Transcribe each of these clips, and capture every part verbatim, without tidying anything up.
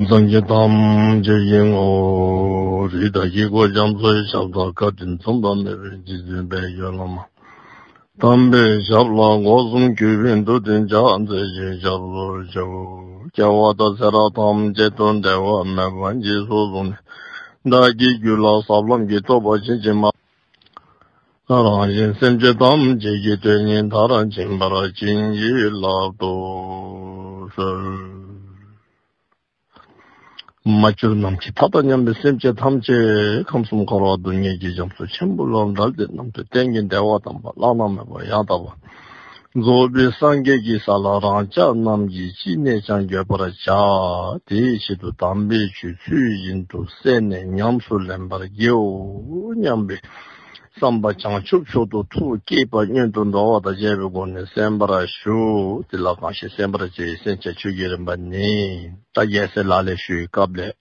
སངས་རྒྱས་ཐམས་ཅད་ཀྱི་ངོ་བོ་རིགས་དང་དཀྱིལ་འཁོར་རྒྱ་མཚོའི་ཞབས་དང་བཀའ་དྲིན་མཚུངས་པ་མེད་པའི་རྗེ་བཙུན་དཔལ་གྱི་བླ་མ་དམ་པའི་ཞབས་ལ་སྒོ་གསུམ་གུས་པས་འདུད་དེ་ཕྱག་འཚལ་ཞིང་སྐྱབས་སུ་མཆིའོ། སྐྱེ་བ་དང་ཚེ་རབས་ཐམས་ཅད་དུ་བདེ་བ་མེད་པར་རྗེས་སུ་བཟུང་ནས་བདག་གི་རྒྱུད་ལ་ཟབ་ལམ་གྱི་རྟོགས་པ་ཇི་བཞིན་མ་རང་གཞན་སེམས་ཅན་ཐམས་ཅད་ཀྱི་དོན་ཉིད་མཐར་ཕྱིན་པར་བྱིན་གྱིས་བརླབ་ཏུ་གསོལ། མ་གྱུར་ནམ་མཁའི་མཐའ་དང་མཉམ་པའི་སེམས་ཅན་ཐམས་ཅད་ཁམས་གསུམ་འཁོར་བ་སྡུག་བསྔལ་གྱི་རྒྱ་མཚོ་ཆེན་པོ་ལས་བསྒྲལ་ཏེ་རྣམ་གྲོལ་གཏན་གྱི་བདེ་བ་དམ་པ་བླ་ན་མེད་པ་ཡང་དག་པར་རྫོགས་པའི་སངས་རྒྱས་ཀྱི་ས་ལ་རང་ཅག་རྣམས་ཀྱིས་ཅི་ནས་ཀྱང་འགོད་པར་བྱ། དེའི་ཆེད་དུ་དམ་པའི་ཆོས་ཚུལ་བཞིན་དུ་གསན་ནས་ཉམས་སུ་ལེན་པར་བགྱིའོ་སྙམ་པའི་བསམ་པ་བྱང་ཆུབ་མཆོག་ཏུ་ཐུགས་བསྐྱེད་པ་སྔོན་དུ་འགྲོ་བ་དང་བཅས་པའི་སྒོ་ནས་གསན་པར་ཞུ། དེ་ལ་གང་ཞིག་གསན་པར་བྱ་བའི་གསན་བྱ་ཆོས་ཀྱི་རིམ་པ་ནི། ད་རྒྱལ་སྲས་ལག་ལེན་ཞུ་བའི་སྐབས་ལས།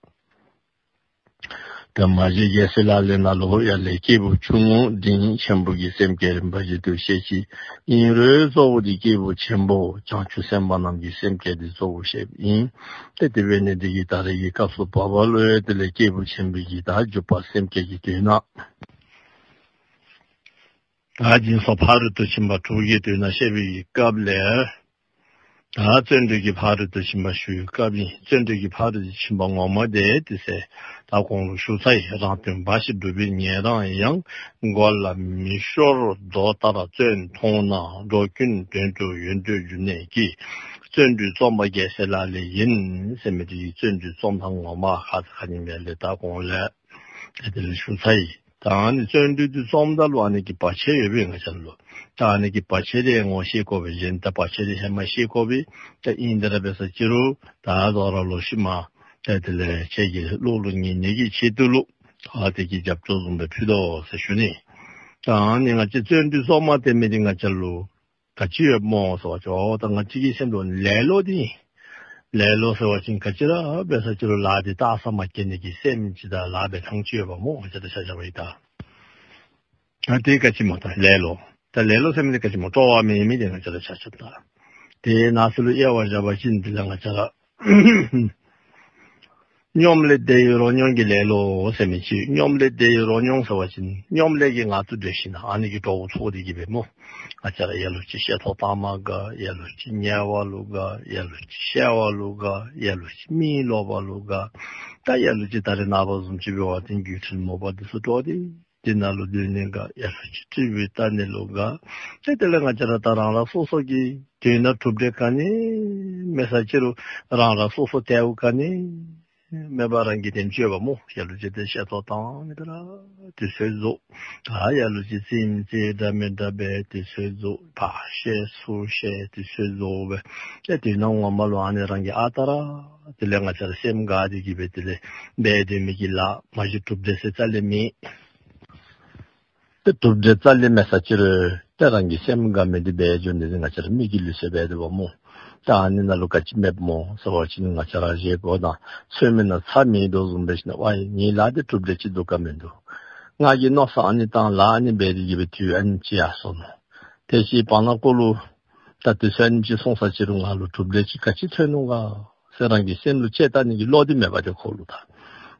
ད་མ་གཞི་རྒྱལ་སྲས་ལག་ལེན་ནང་ལུ་ཡར་ལས་སྐྱེས་བུ་ཆུང་ངུ་འབྲིང་ཆེན་པོ་གི་སེམས་བསྐྱེད་རིམ་པ་བཞིན་དུ་བཤད་ཅི། ཨིན་རུང་གཙོ་བོ་འདི་སྐྱེས་བུ་ཆེན་པོ་བྱང་ཆུབ་སེམས་དཔའ་རྣམས་ཀྱི་སེམས་བསྐྱེད་འདི་གཙོ་བོ་བཤདཔ་ཨིན། ཏེ་དེ་འབད་ནི་འདི་གིས་ད་རེས་ཀྱི་སྐབས་སུ་བབ་པ་ལུ་ཡང་དེ་ལས་སྐྱེས་བུ་ཆེན་པོའི་གི་ད་འཇུག་པ་སེམས་བསྐྱེད་ཀྱི་དོན་དག་ད་སྦྱིན་སོགས་ཕ་རོལ་ཏུ་ཕྱིན་པ་དྲུག་གི་དོན་དག་བཤད་པའི་སྐབས་ལས། ད་བརྩོན་འགྲུས་ཀྱི་ཕ་རོལ་ཏུ་ཕྱིན་པ་ཞུ་བའི་སྐབས་ཨིན། བརྩོན་འགྲུས་ཀྱི་ཕ་རོལ་ཏུ་ཕྱིན་པ་ངོ་མ་དེ་དེ་ཚེ་ད་གོང་ལུ་ཞུ་ཚར་ཡི། རང་དོན་འབའ་ཞིག་སྒྲུབ་པའི་ཉན་རང་ཡང་། མགོ་ལ་མི་ཤོར་རྡོ་ལྟར་བརྩོན་མཐོང་ན། འགྲོ་ཀུན་དོན་གྲུབ་ཡོན་ཏན་འབྱུང་ནས་ཀྱི། བརྩོན་འགྲུས་རྩོམ་པ་རྒྱལ་སྲས་ལག་ལེན་ཡིན། ཟེར་མི་དེ་གི་བརྩོན་འགྲུས་རྩོམ་ཐངས་ངོ་མ་ཁ་ཙ་ཁ་ཉིནམ་ལས་ད་གོང་ལས་དེ་ལས་ཞུ་ཚར་ཡི། ད་ཨ་ནི་བརྩོན་འགྲུས་འདི་རྩོམ་ད་ལུ་ཨ་ནི་གི་བར་ཆད་ཡོད་པས་ང་བཅས་ལུ། ད་ཨ་ནི་གི་བར་ཆད་དེ་ངོ་ཤེས་དགོ་པས། གཞན་ད་བར་ཆད་དེ་ཧེ་མ་ཤེས་དགོ་པས། ད་ཨིན་དེ་ར་འབད་ས་ཅི་རུང་ད་དོ་རུང་ལོག་ཤུལ་མ་ད་དེ་ལས་ཁྱེད་ཀྱི་བློ་ལུ་ངེས་ནི་གི་ཆེད་དུ་ལུ་ད་དེ་གི་རྒྱབ་སྐྱོར་བཟུམ་སྦེ་ཕུལ་དོ་ཟེར་ཞུ་ནི། ད་ཨ་ནི་ང་བཅས་བརྩོན་འགྲུས་རྩོམ་མ་སྟེར་མི་འདི་ང་བཅས་ལུ་ག་ཅི་ཡོདཔ་སྨོ་ཟེར་བ་ཅིན་ཨོ་ད་ང་བཅས་ཀྱི་སེམས་ལུ་ལེ་ལོ་འདི་ཨིན། ལེ་ལོ་ཟེར་བ་ཅིན་ག་ཅི་ར་འབད་ས་ཅི་རུང་ལཱ་འདི་བཏགས་ས་མ་སྐྱེ་ནི་གི་སེམས་ཅིག་དང་ལཱ་འབད་ཐངས་ཅིག་ཡོདཔ་སྨོ། ང་བཅས་ར་ཆ་ཁྱབ་ཨིན་ད། ད་དེ་ག་ཅི་སྨོ་ད་ལེ་ལོ། ད་ལེ་ལོ་ཟེར་མི་འདི་ག་ཅི་སྨོ། སྤྲོ་བ་མེད་མི་འདི་ང་བཅས་ར་ཆ་ཁྱབ་ད། དེ་ནང་གསེས་ལུ་དབྱེ་བ་བཞག་པ་ཅིན་འདི་ལུ་ང་བཅས་ར་སྙོམས་ལས་འདས་པའི་རོ་སྙོམས་ཀྱི་ལེ་ལོ་ཟེར་མི་ཅིག། སྙོམས་ལས་འདས་པའི་རོ་སྙོམས་ཟེར་བ་ཅིན་སྙོམས་ལས་ཀྱི་ངང་དུ་སྡོད་ཞིནམ་ཨ་ནི་གི་སྤྲོ་བོ་ཚོར་ཏེ་གི་སྦེ་སྨོ། ང་བཅས་ར་ལ་ལུ་ཅིག་བཤད་ཐོག་བཏང་མ་དགའ། ལ་ལུ་ཅིག་ཉལ་བ་ལུ་དགའ། ལ་ལུ་ཅིག་བཤལ་བ་ལུ་དགའ། ལ་ལུ་ཅིག་མིག་ལོག་པ་ལུ་དགའ། ད་ལ་ལུ་ཅིག་ད་རེས་ནངས་པ་བཟུམ་ཅིག་འབད་བ་ཅིན་སྒྱུ་འཕྲུལ་མོ་པ་འདི་ཚུ་དཀྲོགས་ཏེ་དེ་ནང་ལུ་སྡོད་ནི་དགའ། ལ་ལུ་ཅིག་ཊི་བི་ལྟ་ནི་ལུ་དགའ། ཏེ་དེ་ལས་ང་བཅས་ར་ད་རང་རང་སོ་སོ་གི་དོན་དག་གྲུབ་འབྲས་ག་ནི་མེད་ས་ཅི་རུང་རང་རང་སོ་སོ་དལཝ་ག་ནི་མེད་པར་རང་གིས་དེམ་ཅིག་ཡོདཔ་སྨོ། ལ་ལུ་ཅིག་ཏེ་བཤད་ཐོག་བཏང་ནི་དེ་ར་དུས་ཚོད་རྫོགས། ད་ལ་ལུ་ཅིག་ཙིག་ཙིག་འདྲ་མི་འདྲ་སྦེ་དུས་ཚོད་རྫོགས། ཕར་བཤད་ཚུར་བཤད་དུས་ཚོད་རྫོགས་སྦེ། ཏེ་དོན་དག་ངོ་མ་ལུ་ཨ་ནི་རང་གིས་ཨ་རྟག་ར་དེ་ལས་ང་བཅས་ར་སེམས་དགའ་སྟེ་གི་སྦེ་དེ་ལས་འབད་སྡོད་མི་གི་ལཱ་མ་གཞི་གྲུབ་འབྲས་ཟེར་རྩ་ལས་མེད། ཏེ་གྲུབ་འབྲས་རྩ་ལས་མེད་ས་ཅི་རུང་ཏེ་རང་གི་སེམས་དགའ་མི་འདི་འབད་འགྱོ་ནི་འདི་ང་བཅས་ར་མི་གི་ལུགས་སྲོལ་འབད་དོ་བ་སྨོ། ད་ཨ་ནི་ནང་ལུ་ག་ཅི་མེདཔ་སྨོ་ཟེར་བ་ཅིན་ང་བཅས་ར་བཞེས་སྒོ་དང་ཚོད་མེད་ན་ཚྭ་མེད་དོ་བཟུམ་འབད་ཞིནམ་ལས་ཝའི་ངེའི་ལཱ་འདི་གྲུབ་འབྲས་ཅིག་འདུག་ག་མིན་འདུག། ང་གིས་མནོ་བསམ་ཨ་ནི་བཏང་ལཱ་ཨ་ནི་འབད་དེ་གི་སྦེ་དུས་ཨ་ནི་ཅིག་ཡར་སོ་ནུག། དེ་ཅིག་བར་ན་ཀོ་ལུ་ད་དུས་ཚོད་ཨ་ནེམ་ཅིག་སོང་ས་ཅི་རུང་ང་ལུ་གྲུབ་འབྲས་ཅིག་ག་ཅི་ཐོན་ནུག་ག་ཟེར་རང་གི་སེམས་ལུ་དཔྱད་བལྟ་ནི་གི་བློ་འདི་མེད་པ་དེ་ཁོ་ལུ་ད།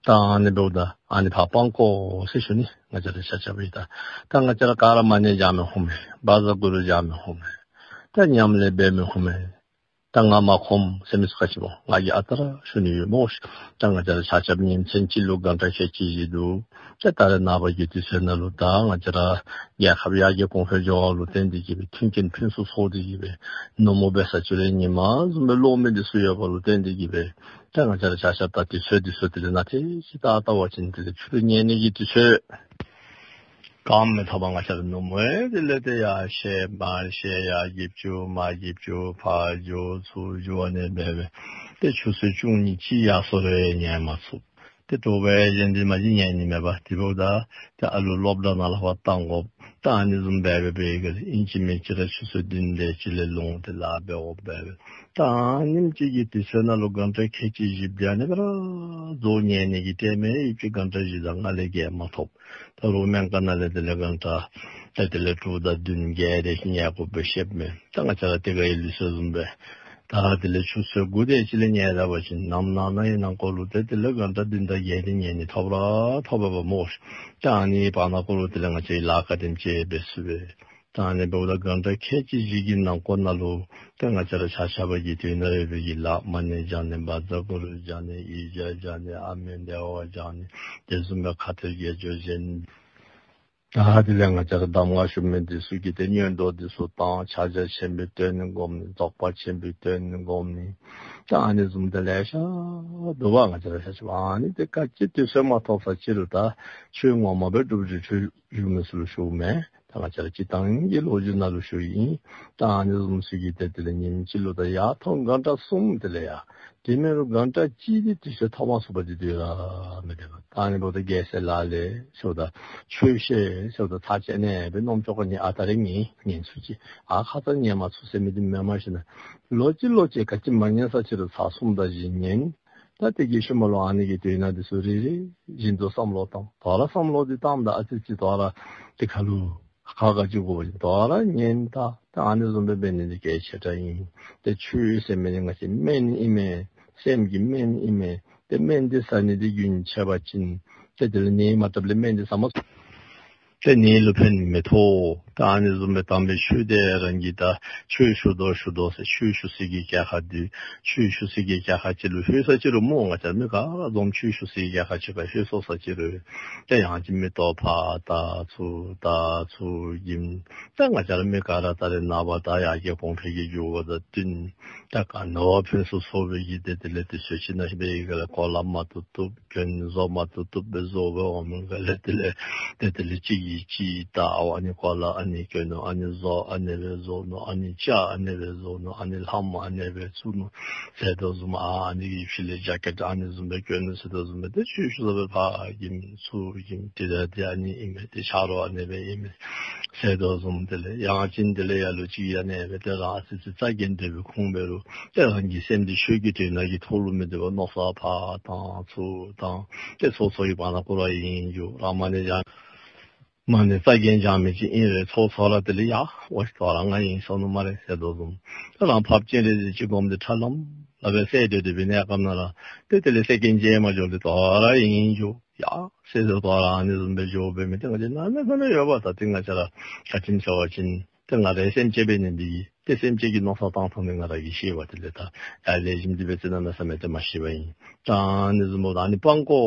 ད་ཨ་ནི་འབདཝ་ད་ཨ་ནི་ཕར་སྤང་དགོ་ཟེར་ཞུ་ནི། ང་བཅས་ར་ཆ་ཁྱབ་ཨིན་ད། ད་ང་བཅས་ར་ག་ར་མ་ཎི་བགྱང་མི་ཧུམ་མས། བཛྲ་གུ་རུ་བགྱང་མི་ཧུམ་མས། ད་ཉམས་ལེན་འབད་མི་ཧུམ་མས། ད་ང་མ་ཁོམ་ཟེར་མི་ཚུ་ག་ཅི་སྨོ། ང་གིས་ཨ་རྟག་ར་ཞུ་ནི་ཡོད་སྨོ་ཤིག། ད་ང་བཅས་ར་ཆ་ཁྱབ་ཉིན་མཚན་གཅིག་ལུ་གྷན་ཊ་ཁལ་གཅིག་བཞེས་འདུག། ད་ད་རེས་ནངས་པ་གི་དུས་ཚོད་ནང་ལུ་ད་ང་བཅས་ར་རྒྱལ་ཁབ་ཡར་རྒྱས་གོང་འཕེལ་འགྱོ་བ་ལུ་བརྟེན་ཏེ་གི་སྦེ་མཐུན་རྐྱེན་ཕུན་སུམ་ཚོགས་ཏེ་གི་སྦེ་ནུབ་མོ་འབད་ས་ཅི་རུང་ཉིན་མ་བཟུམ་སྦེ་ལོག་མི་འདི་ཚུ་ཡོད་པ་ལུ་བརྟེན་ཏེ་གི་སྦེ་ད་ང་བཅས་ར་ཆ་ཁྱབ་ད་དུས་ཚོད་འདི་ཚུ་དེ་ལས་ནཱ་ཏེ་ཅིག་ད་བལྟ་བ་ཅིན་དེ་ལས་ཕྱི་རུ་ཉལ་ནི་གི་དུས་ཚོད་ག་མེད་ཐོག་པ་ང་བཅས་ར་ནུབ་མོ་ཡང་དེ་ལས་ཏེ་ཡར་བཤལ་མར་བཤལ་ཡར་འགྱིབ་བཅུག་མར་འགྱིབ་བཅུག་ཕར་འགྱོ་ཚུར་འགྱོ་ཨ་ནི་སྦེ་སྦེ་ཏེ་ཆུ་ཚོད་བཅུ་གཉིས་ཅིག་ཡར་སོ་རུང་ཉལ་མ་ཚུགས། ཏེ་དྲོ་པ་གཞན་འདི་མ་གཞི་ཉལ་ནི་མེད་པ། དེ་འབདཝ་ད་ཏེ་ཨ་ལུ་སློབ་གྲྭ་ནང་ལུ་ཕར་བཏང་དགོཔ། ད་ཨ་ནི་བཟུམ་སྦེ་སྦེ་སྦེ་གི་ཨིན་ཅི་མིན་ཅི་ར་ཆུ་ཚོད་བདུན་དེ་ཅིག་ལས་ལོང་སྟེ་ལཱ་འབད་དགོཔ་སྦེ་སྦེ། ད་ཨ་ནེམ་ཅིག་གི་དུས་ཚོད་ནང་ལུ་གྷན་ཊ་ཁལ་གཅིག་བཞི་བརྒྱ་ཨ་ནི་སྦེ་ར་རྫོགས། ཉལ་ནི་གི་ཊེམ་ཡང་ཡུདཔ་ཅིག་གྷན་ཊ་བཞི་དང་ལྔ་ལས་བརྒལ་མ་ཐོབ། ད་རུང་སྨན་ཁང་ནང་ལས་དེ་ལས་གྷན་ཊ་ད་དེ་ལས་དྲུག་དང་བདུན་བརྒྱད་དེ་ཅིག་ཉལ་དགོཔ་སྦེ་བཤདཔ་མས། ད་ང་བཅས་ར་དེ་ག་ཡི་ལུགས་སྲོལ་བཟུམ་སྦེ་ ད་དེ་ལས་ཆུ་ཚོད་དགུ་དེ་ཅིག་ལས་ཉལ་ད་པ་ཅིན་ནམ་ནངས་ནངས་ཀྱི་ནང་འཁོད་ལུ་ཏེ་དེ་ལས་གྷན་ཊ་བདུན་དང་བརྒྱད་དེ་ཉལ་ནི་ཐོབ་ར་ཐོབ་པས་པ་སྨོ། ད་ཨ་ནི་བར་ན་འཁོད་ལུ་དེ་ལས་ང་བཅས་ལཱ་ག་དེམ་ཅིག་འབད་ཚུགས་པས། ད་ཨ་ནི་འབདཝ་ད་གྷན་ཊ་ཁལ་གཅིག་བཞི་གི་ནང་འཁོད་ནང་ལུ་ཏེ་ང་བཅས་ར་ཆ་ཁྱབ་ཀྱི་དོན་དག་ཡོད་པའི་གི་ལཱ་མ་ཎི་བགྱང་ནི་བཛྲ་གུ་རུ་བགྱང་ནི་ཡིག་བརྒྱ་བགྱང་ནི་ཨ་མི་བདེ་བ་བགྱང་ནི་དེ་བཟུམ་སྦེ་ཁ་ཐུག་དགེ་སྦྱོར་བཞེས་ནི། ད་དེ་ལས་ང་བཅས་ར་གདམས་ངག་ཞུ་མི་འདི་ཚུ་གིས་ཏེ་མངོན་རྟོགས་འདི་ཚུ་དང་ཕྱག་རྒྱ་ཆེན་པོའི་དོན་ནི་སྒོམ་ནི་རྫོགས་པ་ཆེན་པོའི་དོན་ནི་སྒོམ་ནི། ད་ཨ་ནི་བཟུམ་དེ་ལེ་ཤ་འདུག་པ། ང་བཅས་ར་ཆ་ཁྱབ་ཨ་ནི་དེ་ག་ཅི་དུས་ཚོད་མ་ཐོབ་ས་ཅི་རུང་ད་ཆོས་ངོ་མ་སྦེ་སྒྲུབ་རྒྱུ་ཆོས་ཞུ་མི་ཚུ་ལུ་ཞུཝ་མེན། ད་ང་བཅས་ར་སྤྱིར་བཏང་གི་ལོ་རྒྱུས་ནང་ལུ་ཞུཝ་ཨིན། ད་ཨ་ནི་བཟུམ་ཚུ་གིས་ཏེ་དེ་ལས་ཉིནམ་གཅིག་ལུ་ད་ཡར་ཐོག་གྷན་ཊ་གསུམ་དེ་ལས་ཡར་དེ་མེན་རུང་གྷན་ཊ་གཅིག་དེ་དུས་ཚོད་ཐོབ་མ་ཚུགས་པ་དེ་འདུག་ར་མི་འདུག་ག། ད་ཨ་ནི་འབདཝ་ད་རྒྱལ་སྲས་ལག་ལེན་ཞུཝ་ད་ཆོས་བཤད་ཞུཝ་ད་ཚར་བཅད་ནི་སྦེ་རྣམ་ཅོ་ཁར་ཉན། ཨ་ད་རེས་ཉན་ཉན་ཚུགས་ཅི། ཨ་ཁ་ཙ་ཉན་མ་ཚུགས་ཟེར་མི་འདི་མེན། མ་གཞི་ནཱ་ལོག་ཅི་ལོག་ཅི་ག་ཅི་མ་ཉན་ས་ཅི་རུང་ཚར་གསུམ་དང་བཞི་ཉན། ད་དེ་གི་ཤུལ་མ་ལུ་ཨ་ནི་གི་དོན་དག་འདི་ཚུ་རེ་རེ་བཞིན་དུ་བསམ་བློ་བཏང་། དོ་རུང་བསམ་བློ་འདི་བཏངམ་ད་ཨ་ཙི་ཅིག་དོ་རུང་དེ་ཁར་ལུ་ཁག་ཁག་ཅིག་དགོ་པ་ཅིན་དོ་རུང་ཉན་ད། ད་ཨ་ནི་བཟུམ་སྦེ་འབད་ནི་འདི་གལ་ཆེ་དྲགས་ཨིན། ཏེ་ཆོས་ཟེར་མི་འདི་ང་བཅས་སྨན་ཨིན་མས། སེམས་ཀྱི་སྨན་ཨིན་མས། ཏེ་སྨན་འདི་ཟ་ནི་འདི་རྒྱུན་ཆད་པ་ཅིན་ཏེ་དེ་ལས་ནད་མ་བཏབ་ལས་སྨན་འདི་ཟ་མ་ཚུགས། ཏེ་ནད་ལུ་ཕན་མི་ཐོགས། ད་ཨ་ནི་བཟུམ་སྦེ་དམ་པའི་ཆོས་འདི་རང་གིས་ད་ཆོས་ཞུ་དོ་ཞུ་དོ་ཟེར་ཆོས་ཞུ་སའི་གི་གྱལ་ཁར་འདུག། ཆོས་ཞུ་སའི་གི་གྱལ་ཁ་ཅིག་ལུ་ལྷོད་ས་ཅི་རུང་སྨོ། ང་བཅས་མི་ག་ར་འཛོམས་ཆོས་ཞུ་སའི་གི་གྱལ་ཁ་ཅིག་ཁར་ལྷོད་སོང་ས་ཅི་རུང་ཏེ་ཡང་ཅིན་མི་ལྟོ་ཕར་ད་ཚུར་ད་ཚུར་གྱིམ། ད་ང་བཅས་ར་མི་ག་ར་ད་རེས་ནངས་པ་ད་ཡར་རྒྱས་གོང་འཕེལ་གྱི་འགྱུར་བ་དང་བསྟུན་ད་ག་ནི་བ་ཕུན་སུམ་ཚོགས་པའི་གི་ཏེ་དེ་ལས་དུས་ཚོད་ཅིག་ནང་ཞིག་འབད་ཡི་ག་ལས་གོ་ལ་མ་བཏུབ་བཏུབ། གྱོན་བཟོ་མ་བཏུབ་བཏུབ་སྦེ་བཟོ་སྦེ་འོང་མི་ག་ལས་དེ་ལས་ཏེ་དེ་ལས་གཅིག་གིས་གཅིག་ད་ཨ་ནི་གོ་ལ་ཨ་ནི་གྱོན་ནུག། ཨ་ནི་བཟོ་ཨ་ནི་སྦེ་བཟོ་ནུག། ཨ་ནི་ལྕགས་ཨ་ནི་སྦེ་བཟོ་ནུག། ཨ་ནི་ལྷམ་ཨ་ནི་སྦེ་བཙུགས་ནུག་ཟེར་དོ་བཟུམ། ཨ་ནི་གི་ཕྱི་ལས་ཇ་ཀེཊ་ཨ་ནི་བཟུམ་སྦེ་གྱོན་ནུག་ཟེར་དོ་བཟུམ་སྦེ་ཏེ་ཆོས་ཞུ་ས་སྦེ་ཕར་གྱིམ་ཚུར་གྱིམ། དེ་ད་དེ་ཨ་ནི་ཨིན་མས། ཏེ་ཆ་རོགས་ཨ་ནི་སྦེ་ཨིན་མས་ཟེར་དོ་བཟུམ། དེ་ལས་ཡང་ཅིན་དེ་ལས་ཡར་ལུ་ཅིག་ཡར་ཨ་ནི་སྦེ་ཏེ་རང་ཨ་ཙི་ཙི་རྩ་འགེངས་སྡོད་པའི་ཁུངས་འབད་རུང་ཏེ་རང་གི་སེམས་འདི་ཆོས་ཀྱི་དོན་དག་གི་ཐོག་ལུ་མི་སྡོད་པར་མནོ་བསམ་ཕར་བཏང་ཚུར་བཏང་། ཏེ་ཚོགས་ཚོགས་ཀྱི་བར་ན་ཁོ་ར་ཨིན་འགྱོ། རང་མ་ཎི་བགྱང་མ་ཎི་རྩ་འགེངས་བགྱང་མི་ཅིག་ཨིན་རུང་ཚོགས་ཚོགས་ར་དེ་ལས་ཡ་འོ་ད་ར་ང་ཨིན་སོང་ནུག་སྨ་རེ་ཟེར་དོ་བཟུམ། ད་རང་ཕར་སྤྱན་རས་གཟིགས་ཅིག་བསྒོམ་སྟེ་ཁྲ་ལམ་ལམ་སྦེ་གསལ་སྡོད་སྡོད་པའི་གནས་སྐབས་ནང་ར་ཏེ་དེ་ལས་སེམས་ཅན་མཇལ་མ་འགྱོ་ལས་ད་ར་ཨིན་འགྱོ། ཡ་ཟེར་ཟེར་ད་ར་ཨ་ནི་བཟུམ་སྦེ་འགྱོ་འབད་མི་ཏེ་ང་བཅས་ནང་ན་ཁ་ན་ཡོད་པ། ད་ཏེ་ང་བཅས་ར་ག་ཅི་སྨོ་ཟེར་བ་ཅིན་ཏེ་ང་རའི་སེམས་ཅན་འབད་ནི་འདི་གིས་ཏེ་སེམས་ཅན་གྱི་མནོ་བསམ་བཏང་ཐངས་འདི་ང་ར་གིས་ཤེས་པ། དེ་ལས་ད་ཡ་ལེགས་ཤོམ་འདི་འབད་ཚེ་གནམ་མེད་ས་མེད་ཏེ་མ་ཤེས་པ་ཨིན། ད་ཨ་ནི་བཟུམ་སྦེ་ད་ཨ་ནི་སྤང་དགོ་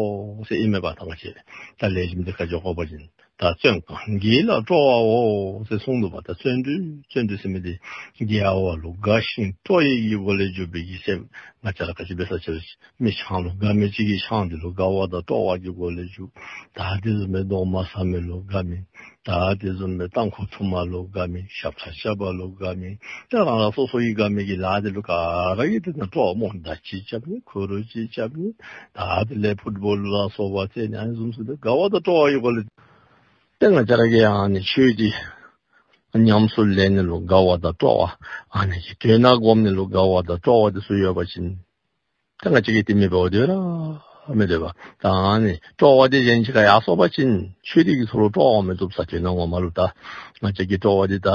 ཟེར་ཨིན་མས་པ། ད་ང་བཅས་ད་ལེགས་ཤོམ་འདི་ག་ཅི་དགོ་པ་ཅིན་ད་བརྩོན་གང་དགེ་ལ་སྤྲོ་བའོ་ཟེར་གསུངས་འདུག་པ། ད་བརྩོན་འགྲུས་བརྩོན་འགྲུས་ཟེར་མི་འདི་དགེ་བ་ལུ་དགའ་ཞིང་སྤྲོ་བའི་གི་སྒོ་ལས་གྱུར་པའི་གི་སེམས། ང་བཅས་ར་ག་ཅི་འབད་ས་ཅི་རུང་མི་ཆང་ལུ་དགའ་མི་ཅིག་གིས་ཆང་འདི་ལུ་དགའ་བ་དང་སྤྲོ་བ་གི་སྒོ་ལས་གྱུར། ད་དེ་བཟུམ་སྦེ་མདོག་མ་ཟ་མི་ལུ་དགའ་མི། ད་དེ་བཟུམ་སྦེ་ཏམ་ཁུ་འཐུང་མ་ལུ་དགའ་མི། ཞབས་ཁྲ་རྐྱབ་པ་ལུ་དགའ་མི། ད་རང་རང་སོ་སོ་གི་དགའ་མི་གི་ལཱ་འདི་ལུ་ག་ར་གིས་དེ་ནང་སྤྲོ་བ་སྨོ། མདའ་ཅིག་རྐྱབ་ནི་ཁུ་རུ་ཅིག་རྐྱབ་ནི། ད་དེ་ལས་ཕུཊ་བོལ་ལ་སོགས་པ་རྩེ་ནི་ཨ་ནི་བཟུམ་ཚུ་ཏེ་དགའ་བ་དང་སྤྲོ་བ་གི་སྒོ་ལས། ཏེ་ང་བཅས་ར་གིས་ཨ་ནི་ཆོས་འདི་ཉམས་སུ་ལེན་ནི་ལུ་དགའ་བ་དང་སྤྲོ་བ། ཨ་ནི་གི་དོན་དག་སྒོམ་ནི་ལུ་དགའ་བ་དང་སྤྲོ་བ་འདི་ཚུ་ཡོད་པ་ཅིན་ད་ང་བཅས་ཀྱིས་དེ་མི་འབདཝ་འདི་ར་མི་འདོད་པ། ད་ཨ་ནི་སྤྲོ་བ་འདི་གཞན་ཅིག་ཁར་ཡར་སོང་པ་ཅིན་ཆོས་འདི་གི་ཐོག་ལུ་སྤྲོ་བ་མི་ཐོབ་ས། དོན་དག་ངོ་མ་ལུ་ད་ང་བཅས་ཀྱི་སྤྲོ་བ་འདི་ད་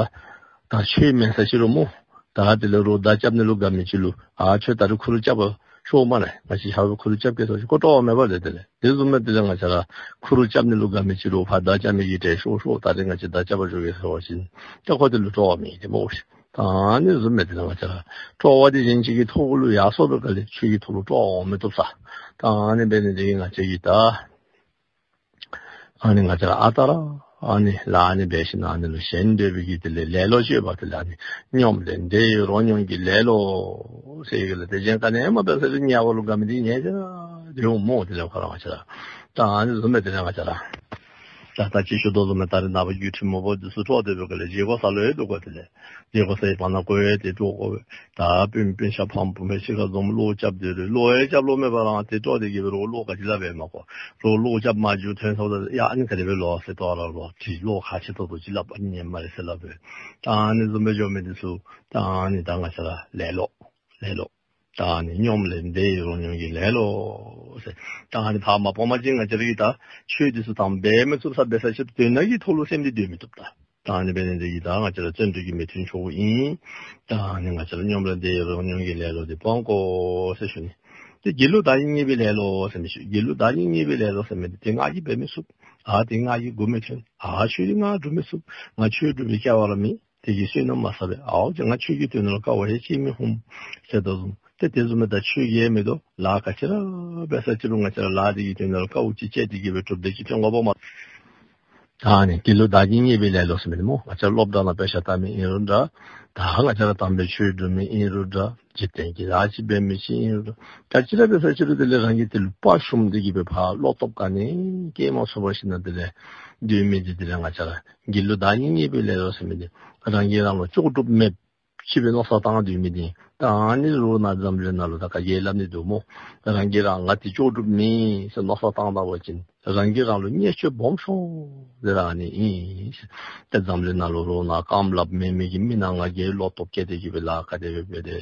ད་ཆོས་མེན་ས་ཅི་རུང་སྨོ། ད་དེ་ལས་རོགས་མདའ་རྐྱབ་ནི་ལུ་དགའ་མི་ཅིག་ལུ་ཨ་ཁྱོད་ད་རིས་ཁུ་རུ་རྐྱབ་པར་ཤོག་སྨ་རེ། ང་བཅས་ཕྱག་ཕུད་ཁུ་རུ་རྐྱབ་གེ་ཟེར་བ་ཅིན་ཁོ་སྤྲོ་བ་མེད་པ་ལས། དེ་ལས་དེ་བཟུམ་སྦེ་དེ་ལས་ང་བཅས་ར་ཁུ་རུ་རྐྱབ་ནི་ལུ་དགའ་མི་ཅིག་ལུ་ཕར་མདའ་རྐྱབ་མི་གིས་ཏེ་ཤོག་ཤོག་ད་རིས་ང་བཅས་མདའ་རྐྱབ་པར་འགྱོ་གེ་ཟེར་བ་ཅིན་ད་ཁོ་དེ་ལུ་སྤྲོ་བ་མེད་དེ་སྨོ་ཤིག། ད་ཨ་ནི་བཟུམ་སྦེ་དེ་ལས་ང་བཅས་ར་སྤྲོ་བ་འདི་གཞན་ཅིག་གི་ཐོག་ལུ་ཡར་སོང་པའི་སྒང་ལས་ཆོས་ཀྱི་ཐོག་ལུ་སྤྲོ་བ་མི་ཐོབ་ས། ད་ཨ་ནི་འབད་ནི་འདི་གིས་ང་བཅས་ཀྱིས་ད་ཨ་ནི་ང་བཅས་ར་ཨ་རྟག་ར་ཨ་ནི་ལཱ་ཨ་ནི་འབད་ཞིནམ་ཨ་ནི་ལུ་ཞེན་འདོད་པའི་གི་དེ་ལས་ལེ་ལོ་ཅིག་ཡོད་པ། དེ་ལས་ཨ་ནི་སྙོམས་ལས་འདས་རོ་སྙོམས་ཀྱི་ལེ་ལོ་ཟེར་གི་ལས། དེ་གཞན་ག་ནི་ཡང་མ་འབད་ས་ཅི་རུང་དམྱལ་བ་ལུ་དགའ་མི་འདི་ཉལ་ཅི་ར་འདི་འོང་སྨོ། དེ་ལས་ཁོ་ར་ང་བཅས་ར་ད་ཨ་ནི་བཟུམ་སྦེ་དེ་ལས་ང་བཅས་ར་ད་ད་ཅི་ཞུ་དོ་བཟུམ་སྦེ་ད་རེས་ནངས་པ་རྒྱུ་འཕྲུལ་མང་པོ་འདི་ཚུ་ཐོབ་སྟེ་འབད་ག་ལས་བཞེས་སྒོ་ཟ་ལོང་ཡང་འདུག་གོ། དེ་ལས་བཞེས་སྒོ་ཟ་བའི་བར་ན་ཀོ་ཡང་ཏེ་དཀྲོག་དགོ་པས། ད་སྤུན་སྤུན་ཆ་ཕམ་ཕམ་སྦེ་གཅིག་ཁར་འཛོམས་བློ་རྐྱབ་སྟེ་རུང་བློ་ཡང་རྐྱབ་ལོང་མེད་པར་རང་ཏེ་དཀྲོག་སྟེ་གི་འབད་རུང་བློ་ག་ཅི་སླབ་ཡང་མ་གོ། རོགས་བློ་རྐྱབ་མ་འགྱོ་ཐོན་སོང་ད་ཡ་ཨ་ནི་ག་དེ་སྦེ་ལོ་ཟེར་དོ་ར་ལོ་དྲི་བློ་ཁ་ཆེ་ཏོག་ཏོ་ཅིག་སླབ་ཨ་ནི་ཉན་སྨ་རེ་ཟེར་སླབ་པས། ད་ཨ་ནི་བཟུམ་སྦེ་འགྱོ་མི་འདི་ཚུ་ད་ཨ་ནི་ད་ང་བཅས་ར་ལེ་ལོ་ལེ་ལོ། ད་ཨ་ནི་སྙོམས་ལས་འདས་རོ་སྙོམས་ཀྱི་ལེ་ལོ་ཟེར། ད་ཨ་ནི་ཕར་མ་སྤོ་མ་ཅིག་ང་བཅས་ར་གིས་ད་ཆོས་འདི་ཚུ་དང་འབད་མི་ཚུགས་ས་འབད་ས་ཅིག་དོན་དག་གི་ཐོག་ལུ་སེམས་འདི་སྡོད་མི་བཏུབ་ད། ད་ཨ་ནི་འབད་ནི་འདི་གིས་ད་ང་བཅས་ར་བརྩོན་འགྲུས་ཀྱི་མི་མཐུན་ཕྱོགས་ཨིན། ད་ཨ་ནི་ང་བཅས་ར་སྙོམས་ལ་བདེ་རོགས་མྱོང་གི་ལེ་ལོ་འདི་སྤང་དགོ་ཟེར་ཞུ་ནི། ཏེ་སྒྱིད་ལུག་བདག་ཉིད་བརྙས་པའི་ལེ་ལོ་ཟེར་མི་ཞུ། སྒྱིད་ལུག་བདག་ཉིད་བརྙས་པའི་ལེ་ལོ་ཟེར་མི་འདི་ཏེ་ང་གིས་འབད་མི་ཚུགས། ཨ་ཏེ་ང་གི་མགུ་མི་ཐོན། ཨ་ཆོས་འདི་ང་སྒྲུབ་མི་ཚུགས། ང་ཆོས་སྒྲུབ་པའི་སྐལ་བ་ར་མེད། དེ་གིས་བསོད་ནམས་མ་བསགས་པས། ཨའོ་ང་ཆོས་ཀྱི་དོན་ལུ་དཀའ་བ་ཡང་སྤྱད་མི་ཧུམ་ཟེར་དོ་བཟུམ། ཏེ་དེ་བཟུམ་མའི་ད་ཆོས་ཀྱི་ཡང་མེད་དོ། ལཱ་ག་ཅི་ར་འབད་ས་ཅི་རུང་ང་བཅས་ར་ལཱ་དེ་གི་དོན་ལུ་དཀའཝ་ཅིག་སྤྱད་དེ་གི་སྦེ་གྲུབ་འབྲས་ཅིག་ཐོན་དགོཔ་མས། ད་ཨ་ནི་སྒྱིད་ལུག་བདག་ཉིད་བརྙས་པའི་ལེ་ལོ་ཟེར་མི་འདི་སྨོ། ང་བཅས་སློབ་གྲྭ་ནང་དཔེ་ཆ་ལྟ་མི་ཨིན་རུང་འདྲ། ད་ང་བཅས་ར་དམ་པའི་ཆོས་སྒྲུབ་མི་ཨིན་རུང་འདྲ། འཇིག་རྟེན་གྱི་ལཱ་ཅིག་འབད་མི་ཅིག་ཨིན་རུང་འདྲ། ག་ཅི་ར་འབད་ས་ཅི་རུང་དེ་ལས་རང་གིས་དེ་ལུ་དཔའ་ཞུམ་སྟེ་གི་སྦེ་ཕར་བློ་སྟོབས་ག་ནི་སྐྱེ་མ་ཚུགས་པར་ཞིནམ་དེ་ལས་སྡོད་མི་འདི་དེ་ལས་ང་བཅས་ར་སྒྱིད་ལུག་བདག་ཉིད་བརྙས་པའི་ལེ་ལོ་ཟེར་མི་འདི་རང་གིས་རང་ལུ་ལྕོགས་གྲུབ་མེདཔ་ཅིག་སྦེ་མནོ་བསམ་བཏང་སྡོད་མི་འདི། ད་ཨ་ནི་རོགས་ནཱ་འཛམ་གླིང་ནང་ལུ་ད་ག་གིས་སླབ་ནི་འདུག་སྨོ། རང་གིས་རང་ང་འདི་ལྕོགས་གྲུབ་མེད་ཟེར་མནོ་བསམ་བཏང་ད་པ་ཅིན་རང་གིས་རང་ལུ་བརྙས་བཅོས་སྦོམ་ཤོས་འདི་ར་ཨ་ནི་ཨིན། ད་འཛམ་གླིང་ནང་ལུ་རོགས་ནཱ་རྐངམ་ལགཔ་མེད་མི་གི་མི་ནང་ང་གིས་བློ་སྟོབས་བསྐྱེད་དེ་གི་སྦེ་ལཱ་ག་དེ་སྦེ་འབད་དེ།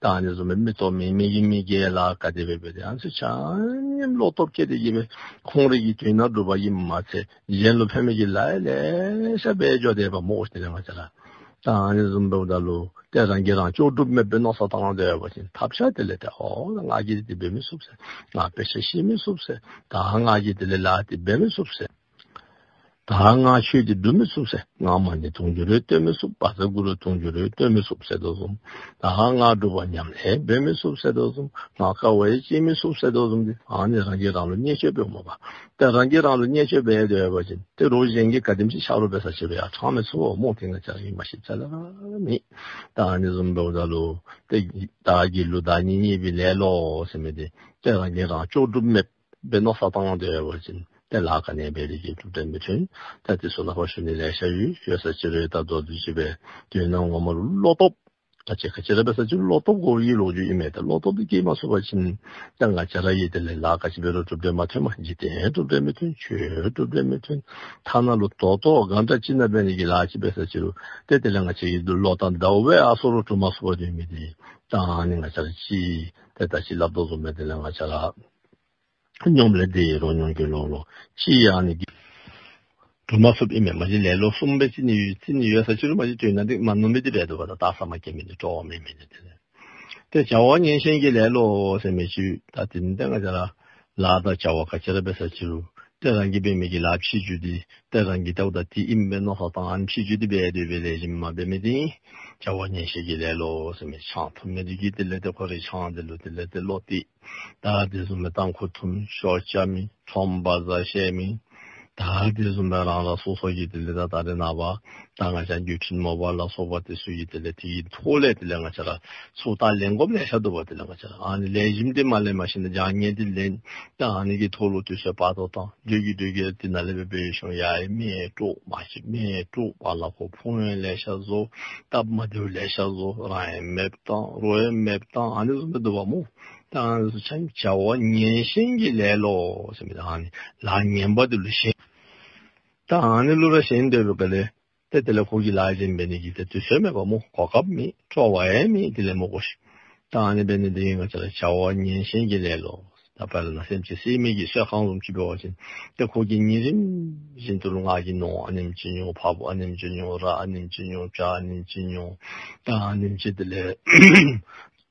ད་ཨ་ནི་བཟུམ་སྦེ་མིག་ཏོ་མེད་མི་གི་མི་གིས་ལཱ་ག་དེ་སྦེ་འབད་དེ། ཨ་ནི་ཚུ་ཆ་མཉམ་བློ་སྟོབས་བསྐྱེད་དེ་གི་སྦེ་ཁོང་རའི་གི་དོན་ནང་སྒྲུབ་པ་ཨིནམ་མ་ཚད་གཞན་ལུ་ཕན་མི་གི་ལཱ་ཡང་ལེ་ཤ་འབད་འགྱོ་དེས་པ་སྨོ་ཤིག། དེ་ལས་ང་བཅས་ར་ད་ཨ་ནི་བཟུམ་འབདཝ་ད་ལུ་ཏེ་རང་གིས་རང་ལྕོགས་གྲུབ་མེདཔ་སྦེ་མནོ་བསམ་བཏང་སྡོད་པ་ཅིན་ཐབས་ཆག་དེ་ལས་ཏེ་ཨོ་ང་གིས་འདི་འབད་མི་ཚུགས་ཟེར། ང་དཔེ་ཆ་ཤེས་མི་ཚུགས་ཟེར། ད་ང་གིས་དེ་ལས་ལཱ་འདི་འབད་མི་ཚུགས་ཟེར། ད་ང་ཆོས་འདི་སྒྲུབ་མི་ཚུགས་ཟེར། ང་མ་ཎི་དུང་ཕྱུར་རེ་བཏོན་མི་ཚུགས། བཛྲ་གུ་རུ་དུང་ཕྱུར་རེ་བཏོན་མི་ཚུགས་ཟེར་དོ་བཟུམ། ད་ང་སྒྲུབ་པ་ཉམས་ལེན་འབད་མི་ཚུགས་ཟེར་དོ་བཟུམ། ང་དཀའ་བ་ཡང་སྤྱད་མི་ཚུགས་ཟེར་དོ་བཟུམ་འདི་ཨ་ནི་རང་གིས་རང་ལུ་བརྙས་བཅོས་འབདཝ་མས་པ། ཏེ་རང་གིས་རང་ལུ་བརྙས་བཅོས་འབད་དེ་འབད་བ་ཅིན་ཏེ་རོགས་གཞན་གྱིས་ག་དེམ་ཅིག་ཆ་རོགས་འབད་ས་ཅི་རུང་ཡང་དྲང་མི་ཚུགས་པ་སྨོ། ཏེ་ང་བཅས་ར་གིས་མ་ཤེས་རྩ་ལས་ར་མེད། ད་ཨ་ནི་བཟུམ་འབདཝ་ད་ལུ་ཏེ་ད་སྒྱིད་ལུག་བདག་ཉིད་བརྙས་པའི་ལེ་ལོ་ཟེར་མི་འདི་ཏེ་རང་གིས་རང་ལྕོགས་གྲུབ་མེདཔ་སྦེ་མནོ་བསམ་བཏང་སྡོད་པ་ཅིན་ཏེ་ལཱ་ག་ནི་འབད་དེ་གི་གྲུབ་འབྲས་མི་ཐོན། ད་དེ་ཚུ་ནང་ཕར་ཞུ་ནི་ལེ་ཤ་ཡོད། ཡོད་ས་ཅི་རུང་ད་མདོར་བསྡུས་ཅིག་སྦེ་དོན་ངོ་མ་ལུ་བློ་སྟོབས་ད་ཅི་ག་ཅི་ར་འབད་ས་ཅི་རུང་བློ་སྟོབས་དགོ་པའི་ལོ་རྒྱུས་ཨིན་མས། ད་བློ་སྟོབས་འདི་སྐྱེ་མ་ཚུགས་པ་ཅིན་ད་ང་བཅས་ར་གིས་དེ་ལས་ལཱ་ག་ཅི་འབད་རུང་གྲུབ་འབྲས་མ་ཐོན་མས། འཇིག་རྟེན་གྲུབ་འབྲས་མི་ཐོན། ཆོས་གྲུབ་འབྲས་མི་ཐོན། ཐ་ན་ལུ་ད་ལྟོ་གང་འདྲ་ཅིག་ནང་འབད་ནི་གི་ལཱ་ཅིག་འབད་ས་ཅི་རུང་ཏེ་དེ་ལས་ང་བཅས་ཀྱིས་བློ་བཏང་ད་འབད་ཨ་སོ་རུང་གྲུབ་མ་ཚུགས་པར་སྡོད་མི་འདི་ད་ཨ་ནི་ང་བཅས་ར་ཅིག་ཏེ་ད་ཅི་སླབ་དོ་བཟུམ་སྦེ་དེ་ལས་ང་བཅས་ར་སྙོམས་ལས་འདི་རོགས་སྙོམས་ཀྱི་ལོག་ལོག་ཅིག་ཨ་ནི་གི་གྲུབ་མ་ཚུགསཔ་ཨིན་མས། མ་གཞི་ལེ་ལོ་གསུམ་སྦེ་རྩི་ནི་ཡོད། རྩི་ནི་ཡོད་ས་ཅི་རུང་མ་གཞི་དོན་ནང་འདི་མ་ནུམ་སྦེ་འདི་འབད་དོ་བ། ད་ད་ས་མ་སྐྱེ་མི་འདི་སྤྲོ་བ་མེད་མི་འདི་དེ་ལས་ཏེ་བྱ་བ་ངན་ཞེན་གྱི་ལེ་ལོ་ཟེར་མི་ཅིག། ད་དེ་ནི་ཏེ་ང་བཅས་ར་ལཱ་དང་བྱ་བ་ག་ཅི་ར་འབད་ས་ཅི་རུང་ཏེ་རང་གིས་འབད་མི་གི་ལཱ་ཕྱི་འགྱུར་འདི་ཏེ་རང་གིས་བལྟཝ་ད་འདི་ཨིནམ་སྦེ་མནོ་བསམ་བཏང་ཨ་ནི་ཕྱི་འགྱུར་འདི་འབད་དེ་འབད་ལེགས་ཤོམ་མ་འབད་མི་འདི་བྱ་བ་ངན་ཞེན་གྱི་ལེ་ལོ་ཟེར་མི། ཆང་འཐུང་མི་འདི་གིས་དེ་ལས་ཏེ་ཁོ་རའི་ཆང་འདི་ལུ་དེ་ལས་ཏེ་བློ་གཏད། ད་དེ་བཟུམ་སྦེ་ཏམ་ཁུ་འཐུང་མི་ཤོ་རྐྱབ་མི་ཁྲོམ་བ་ཛར་བཤལ་མི་ད་དེ་བཟུམ་སྦེ་རང་རང་སོ་སོ་གི་དེ་ལས་ད་ད་རེས་ནངས་པ་ད་ང་བཅས་འགྲུལ་འཕྲིན་མོ་བཱལ་ལ་སོགས་པ་དེ་ཚུ་གི་དེ་ལས་དེ་གི་ཐོག་ལས་དེ་ལས་ང་བཅས་ར་ཚུར་ད་ལེན་དགོཔ་ལེ་ཤ་འདུག་པ། དེ་ལས་ང་བཅས་ར་ཨ་ནི་ལེགས་ཤོམ་འདི་མ་ལེན་པར་ཞིནམ་ལས་བྱང་ཉེས་འདི་ལེན། ད་ཨ་ནི་གི་ཐོག་ལུ་དུས་ཚོད་སྤར་ཏོག་བཏང་། སྡོད་ཀྱི་སྡོད་ཀྱི་དེ་ནང་ལས་འབད་འབད་ཞིནམ་ཡར་ཡང་མི་དཀྲོག་མར་ཅིག་མི་དཀྲོག་བར་ལ་ཁོ་ཕུང་ཡང་ལེ་ཤ་བཟོ། སྟབས་མ་བདེཝ་ལེ་ཤ་བཟོ། རང་ཡང་མེདཔ་བཏང་རོགས་ཡང་མེདཔ་བཏང་ཨ་ནི་བཟུམ་སྦེ་འདུག་པ་སྨོ། ད་ཨ་ནི་ཚུ་ཆ་མཉམ་བྱ་བ་ངན་ཞེན་གྱི་ལེ་ལོ་ཟེར་མི་ད་ཨ་ནི་ལཱ་ངན་པ་འདི་ལུ་ཞེན། ད་ཨ་ནི་ལུ་ར་ཞེན་སྡོད་པའི་སྒང་ལས་ཏེ་དེ་ལས་ཁོ་གིས་ལཱ་གཞན་འབད་ནི་གི་ཏེ་དུས་ཚོད་མེད་པ་སྨོ། གོ་སྐབས་མེད། སྤྲོ་བ་ཡང་མེད། དེ་ལས་མི་དགོ་ཤིག། ད་ཨ་ནི་འབད་ནི་འདི་གིས་ང་བཅས་ར་བྱ་བ་ངན་ཞེན་གྱི་ལེ་ལོ། ད་དཔེར་ན་སེམས་ཅན་བསད་མི་གི་གསོད་ཁང་བཟུམ་ཅིག་འབད་བ་ཅིན་ཏེ་ཁོ་གིས་ཉིན་རིམ་བཞིན་དུ་ལུ་ང་གིས་ནོར་ཨ་ནེམ་ཅིག་ཉོ། ཕགཔ་ཨ་ནེམ་ཅིག་ཉོ། ར་ཨ་ནེམ་ཅིག་ཉོ། བྱ་ཨ་ནེམ་ཅིག་ཉོ། ད་ཨ་ནེམ་ཅིག་དེ་ལས་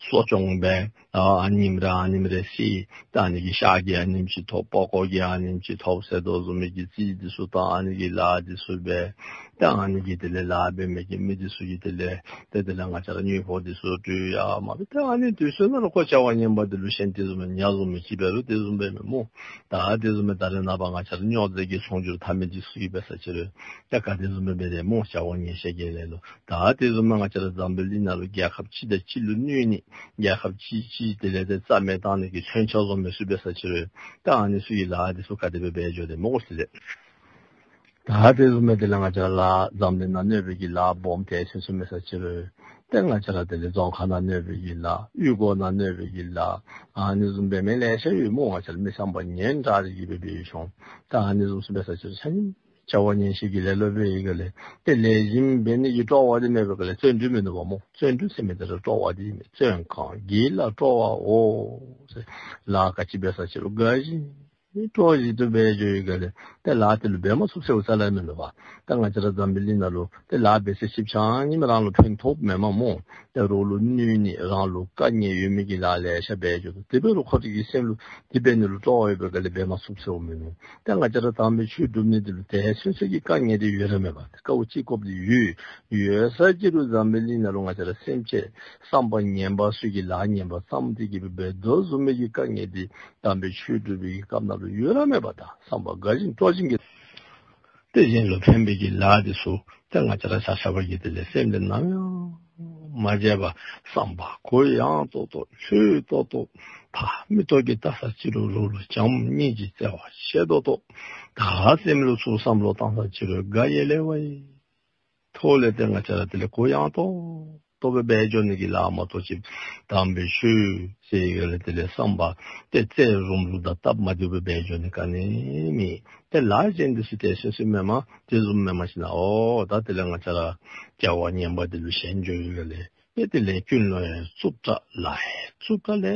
གསོ་སྐྱོང་འབད། ཨ་ཨ་ནེམ་ར་ཨ་ནེམ་རེ་བསད། ད་ཨ་ནི་གི་ཤ་གིས་ཨ་ནེམ་ཅིག་ཐོབ། པགས་ཀོ་གིས་ཨ་ནེམ་ཅིག་ཐོབ་ཟེར་དོ་བཟུམ་མའི་གི་རྩིས་འདི་ཚུ་བཏང་། ཨ་ནི་གི་ལཱ་འདི་ཚུ་འབད། ད་ཨ་ནི་གི་དེ་ལས་ལཱ་འབད་མི་གི་མི་འདི་ཚུ་གིས་དེ་ལས་ཏེ་དེ་ལས་ང་བཅས་ར་དངུལ་ཕོགས་འདི་ཚུ་སྤྲོད་ཡར་མར་འབད། ད་ཨ་ནི་དུས་ཚོད་ནང་ལུ་ཁོ་བྱ་བ་ངན་པ་འདི་ལུ་ཞེན། དེ་བཟུམ་ཉ་བཟུམ་མའི་ཅིག་འབད་རུང་དེ་བཟུམ་འབད་མི་སྨོ། ད་དེ་བཟུམ་སྦེ་ད་རེས་ནངས་པ་ང་བཅས་ར་སྨྱོ་རྫས་ཀྱི་ཚོང་སྒྱུར་འཐབ་མི་འདི་ཚུ་གིས་འབད་ས་ཅིག་རུང་ད་ག་དེ་བཟུམ་སྦེ་འབད་དེ་སྨོ། བྱ་བ་ངན་ཞེན་གྱི་ལེ་ལོ། ད་དེ་བཟུམ་སྦེ་ང་བཅས་ར་འཛམ་བུ་གླིང་ནང་ལུ་རྒྱལ་ཁབ་གཅིག་དང་གཅིག་ལུ་གནོད་ནི་རྒྱལ་ཁབ་གཅིག་གཅིག་དེ་ལས་ཏེ་རྩ་མེད་བཏང་ནི་གི་མཚོན་ཆ་བཟོ་མི་ཚུ་འབད་ས་ཅིག་རུང་ད་ཨ་ནི་ཚུ་གི་ལཱ་འདི་ཚུ་ག་དེ་སྦེ་འབད་འགྱོ་དེ་སྨོ་ཟེར་ཏེ། ད་དེ་བཟུམ་སྦེ་དེ་ལས་ང་བཅས་ར་ལཱ་འཛམ་གླིང་ནང་གནོད་པའི་གི་ལཱ་སྦོམ་ཏེ་ཚུན་ཚོད་མེད་ས་ཅིག་རུང་ཏེ་ང་བཅས་ར་དེ་ལས་རྫོང་ཁ་ནང་གནོད་པའི་གི་ལཱ་གཡུས་སྒོ་ནང་གནོད་པའི་གི་ལཱ་ཨ་ནི་བཟུམ་འབད་མི་ལེ་ཤ་ཡོད་སྨོ། ང་བཅས་ར་མི་བསམ་པ་ངན་དྲགས་ཏེ་གི་སྦེ་འབད་ཡོད་ཤོང་། ད་ཨ་ནི་བཟུམ་ཚུ་འབད་ས་ཅིག་རུང་ཆ་མཉམ་བྱ་བ་ངན་ཞེན་གྱི་ལེ་ལོ་འབད་ཡི་ག་ལས་ཏེ་ལེགས་ཤོམ་འབད་ནི་གི་སྤྲོ་བ་འདི་མེད་པའི་སྒང་ལས་བརྩོན་འགྲུས་མིན་འདུག་པ་སྨོ། བརྩོན་འགྲུས་ཟེར་མི་འདི་ར་སྤྲོ་བ་འདི་ཨིན་མས། བརྩོན་གང་དགེ་ལ་སྤྲོ་བའོ་ཟེར། ལཱ་ག་ཅི་འབད་ས་ཅིག་རུང་དགའ་བཞིན་ ནི་སྤྲོ་བཞིན་དུ་འབད་འགྱོ་ཡི་ག་ལས་ཏེ་ལཱ་དེ་ལུ་འབད་མ་ཚུགས་ཟེརཝ་རྩ་ལས་མེད་ལོ་པ། ད་ང་བཅས་ར་འཛམ་བུ་གླིང་ནང་ལུ་ཏེ་ལཱ་འབད་ས་ཅིག་ཆ་མཉམ་རང་ལུ་ཕན་ཐོགས་མེན་མས་སྨོ། ཏེ་རོགས་ལུ་གནོད་ནི་རང་ལུ་དཀའ་ངལ་ཡོད་མི་གི་ལཱ་ལེ་ཤ་འབད་འགྱོ་དོ། དེ་འབད་རུང་ཁོ་རའི་གི་སེམས་ལུ་དེ་འབད་ནི་ལུ་སྤྲོ་བ་ཡོད་པའི་ག་ལས་འབད་མ་ཚུགས་ཟེརཝ་མེན་ནོ། ཏེ་ང་བཅས་ར་དམ་པའི་ཆོས་སྒྲུབ་ནི་དེ་ལུ་དེ་སོ་སོ་གི་དཀའ་ངལ་དེ་ཡོད་ར་མེད་པ། ཏེ་དཀའཝ་ཅིག་དཀའཝ་དེ་ཡོད། ཡོད་ས་ཅིག་རུང་འཛམ་བུ་གླིང་ནང་ལུ་ང་བཅས་ར་སེམས་ཅན་བསམ་པ་ངན་པ་ཚུ་གིས་ལཱ་ངན་པ་བསམ་སྟེ་གི་འབད་དོ་བཟུམ་མའི་གི་དཀའ་ངལ་དེ་དམ་པའི་ཆོས་སྒྲུབ་པའི་གི་སྐབས་ནང་ལུ་ཡོད་ར་མེད་པ། ད་བསམ་པ་དགའ་བཞིན་སྤྲོ་བཞིན་གྱི་ཏེ་གཞན་ལུ་ཕན་པའི་གི་ལཱ་དེ་ཚུ་ཏེ་ང་བཅས་ར་ཆ་ཁྱབ་ཀྱིས་དེ་ལས་སེམས་ལས་ནམ་ཡང་མ་བརྗེད་པར་བསམ་པ་གུ་ཡངས་ཏོག་ཏོ་ལྷོད་ཏོག་ཏོ་ཕར་མིག་ཏོ་གིས་བལྟ་ས་ཅིག་རུང་རོགས་ལུ་བྱམས་སྙིང་རྗེ་བརྩེ་བ་ཆེ་ཏོག་ཏོ། ད་སེམས་ལུ་ཚུར་བསམ་བློ་བཏང་ས་ཅིག་རུང་དགའ་ཡི་ལེགས་པ་ཡི། ཐོག་ལས་ཏེ་ང་བཅས་ར་དེ་ལས་གུ་ཡངས་ཏོག་ཏོ་སྦེ་འབད་འགྱོ་ནི་གི་ལཱ་མ་གཏོགས་ཅིག་དམ་པའི་ཆོས་ཟེར་ག་ལས་དེ་ལས་བསམ་པ་ཏེ་རྩེ་རུམ་རུམ་དང་སྟབས་མ་བདེཝ་སྦེ་འབད་འགྱོ་ནི་ག་ནི་མེད། ཏེ་ལཱ་གཞན་དེ་ཚུ་ཏེ་སོ་སོ་མེན་མས། དེ་བཟུམ་མེན་མས་ཤིག་ན་འོ་ད་དེ་ལས་ང་བཅས་ར་བྱ་བ་ངན་པ་དེ་ལུ་ཞེན་འགྱོ་ཡི་ག་ལས་ཏེ་དེ་ལས་ཀུན་ལ་ཡང་རྩུབ་དྲགས་ལཱ་ཡང་རྩུབ་དྲགས་ལེ་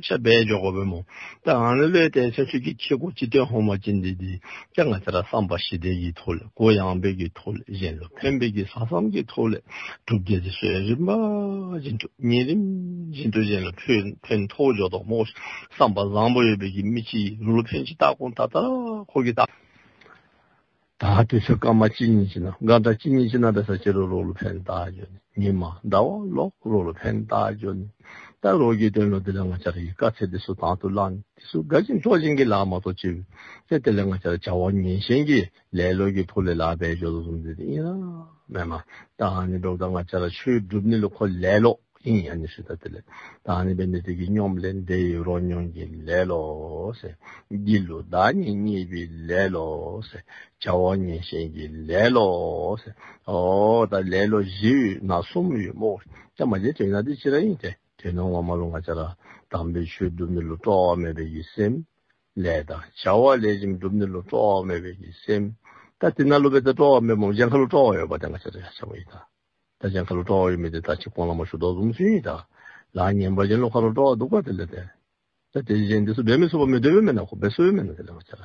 ཤ་འབད་འགྱོ་དགོ་པས་སྨོ། ད་ཨ་ནི་ལུ་ཏེ་སེམས་ཅན་གྱི་ཁེ་གོ་ཅིག་སྟོན་འོང་པ་ཅིན་འདི་འདི་ཀྱང་ང་བཅས་ར་བསམ་པ་ཞི་བདེ་གི་ཐོག་ལས་གུ་ཡངས་པའི་གི་ཐོག་ལས་གཞན་ལུ་ཕན་པའི་གི་ས་མཚམས་ཀྱི་ཐོག་ལས་སྒྲུབ་སྡེ་དེ་ཚུ་ཡང་རིམ་པ་བཞིན་དུ་ཉིན་རིམ་བཞིན་དུ་གཞན་ལུ་ཕན་ཕན་ཐོགས་འགྱོ་དོ་སྨོ། བསམ་པ་བཟང་པོ་ཡོད་པའི་གི་མི་ཅིག་རོགས་ལུ་ཕན་ཅིག་བཏགས་འོང་ད་ད་ཁོ་གིས་ད་ད་དུས་ཚོད་སྐར་མ་གཅིག་གཉིས་ཅིག་ནང་གང་ལྟར་གཅིག་གཉིས་ཅིག་ནང་འབད་ས་ཅིག་རུང་རོགས་ལུ་ཕན་བཏགས་འགྱོ་ནི། ཉི་མ་ཟླ་བ་ལོ་རོགས་ལུ་ཕན་བཏགས་འགྱོ་ནི། ད་རོགས་ཀྱི་དོན་ལུ་དེ་ལས་ང་བཅས་ར་གི་དཀའ་ཚེགས་དེ་ཚུ་དང་དུ་བླངས་ནི་དེ་ཚུ་དགའ་བཞིན་སྤྲོ་བཞིན་གྱི་ལཱ་མ་གཏོགས་ཅིག་ཏེ་དེ་ལས་ང་བཅས་ར་བྱ་བ་ངན་ཞེན་གྱི་ལེ་ལོ་གི་ཐོག་ལས་ལཱ་འབད་འགྱོ་དོ་བཟུམ་དེ་ཨིན་ར་མེན་མས། ད་ཨ་ནི་འབདཝ་ད་ང་བཅས་ར་ཆོས་སྒྲུབ་ནི་ལུ་ཁོ་ལེ་ལོ་ཨིན། ཨ་ནི་ཚུ་ད་དེ་ལས་ད་ཨ་ནི་འབད་ནི་དེ་གིས་སྙོམས་ལས་འདས་ཡི་རོ་སྙོམས་ཀྱི་ལེ་ལོ་ཟེར། སྒྱིད་ལུག་བདག་ཉིད་བརྙས་པའི་ལེ་ལོ་ཟེར། བྱ་བ་ངན་ཞེན་གྱི་ལེ་ལོ་ཟེར། ཨོ་ད་ལེ་ལོ་བཞི་ཡོད་ན་གསུམ་ཡོད་སྨོ། ད་མ་བརྗེད་དོན་ན་དེ་ཅིག་ར་ཨིན་ཏེ། དོན་ངོ་མ་ལུ་ང་བཅས་ར་དམ་པའི་ཆོས་སྒྲུབ་ནི་ལུ་སྤྲོ་བ་མེད་པའི་གི་སེམས་ལས་དང་བྱ་བ་ལེགས་ཤོམ་སྒྲུབ་ནི་ལུ་སྤྲོ་བ་མེད་པའི་གི་སེམས། ད་དེ་ནང་ལུ་འབད་ད་སྤྲོ་བ་མེད་སྨོ། གཞན་ཁ་ལུ་སྤྲོ་བ་ཡོད་པ་དེ་ང་བཅས་ར་ཡང་ཆ་མཉམ་ཨིན་ད། ད་གཞན་ཁ་ལུ་སྤྲོ་བ་ཡོད་མི་དེ་ད་ཅི་གོང་ལུ་མ་ཞུ་དོ་བཟུམ་ཚུ་ཨིན་ད། ལཱ་ངན་པ་གཞན་ལུ་ཁ་ལུ་སྤྲོ་བ་འདུག་ག་དེ་ལས་ཏེ། ད་དེ་གཞན་དེ་ཚུ་འབད་མི་ཚུགས་པ་མི་འདོད་པས་མེན་ན། ཁོ་འབད་ཚུགས་པས་མེན་ན། དེ་ལས་ང་བཅས་ར་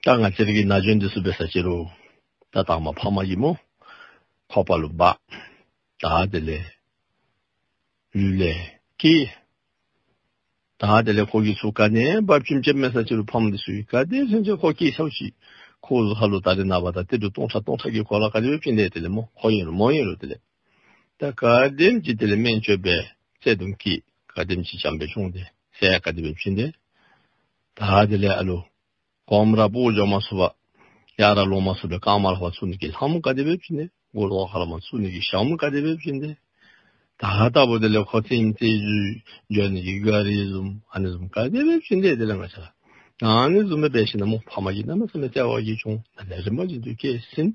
ད་ང་བཅས་ར་གི་ན་གཞོན་དེ་ཚུ་འབད་ས་ཅིག་རུང་ད་དང་པ་ཕ་མ་གིས་སྨོ་ཁོག་པ་ལུ་འབག། ད་དེ་ལས་ལུས་ལས་སྐྱེས། ད་དེ་ལས་ཁོ་གིས་ཚུར་ག་ནི་འབག་བྱིན་བྱིནམ་མེད་ས་ཅིག་རུང་ཕམ་དེ་ཚུ་གིས་ག་དེ་བྱིན་བྱིན་ཁོ་སྐྱེས་ཚརཝ་ཅིག་ཁོ་གཟུགས་ཁ་ལུ་ད་རེས་ནངས་པ་ད་ཏི་རུ་སྟོང་ཕྲག་སྟོང་ཕྲག་གིས་ཁོ་ལུ་ག་དེ་སྦེ་བྱིན་དེས། དེ་ལས་སྨོ་ཁོ་ཨིན་རུང་མོ་ཨིན་རུང་དེ་ལས་ད་ག་དེམ་ཅིག་དེ་ལས་སྨན་བཅོས་འབད་བསད་རྡུང་བཀལ་ག་དེམ་ཅིག་བྱམས་པའི་སྐྱོང་དེ་ཟས་ག་དེ་སྦེ་བྱིན་དེས། ད་དེ་ལས་ཨ་ལུ་གོམ་ར་སྤོ་འགྱོ་མ་ཚུགས་པར་ཡར་ར་ལོང་མ་ཚུགས་པར་རྐངམ་ལུ་ཕར་བཙུགས་ནི་གི་ལྷམ་ག་དེ་སྦེ་བྱིན་དེས། མགུ་ཏོ་ཁ་ལུ་མར་བཙུགས་ནི་གི་ཞྭམོ་ག་དེ་སྦེ་བྱིན་དེས། ད་ལྟ་བུ་དེ་ལས་ཁོ་རྩེདམོ་རྩེ་རུ་འགྱོ་ནི་གི་ག་རི་བཟུམ་ཨ་ནི་བཟུམ་ག་དེ་སྦེ་བྱིན་དེས། དེ་ལས་ང་བཅས་ར་ཨ་ནི་བཟུམ་སྦེ་འབད་ཞིནམ་ལས་སྨོ་ཕ་མ་གིས་གནམ་མེད་ས་མེད་བརྩེ་བ་གིས་སྐྱོང་། ད་ལས་རིམ་པ་བཞིན་དུ་སྐྱེས་ཟིན།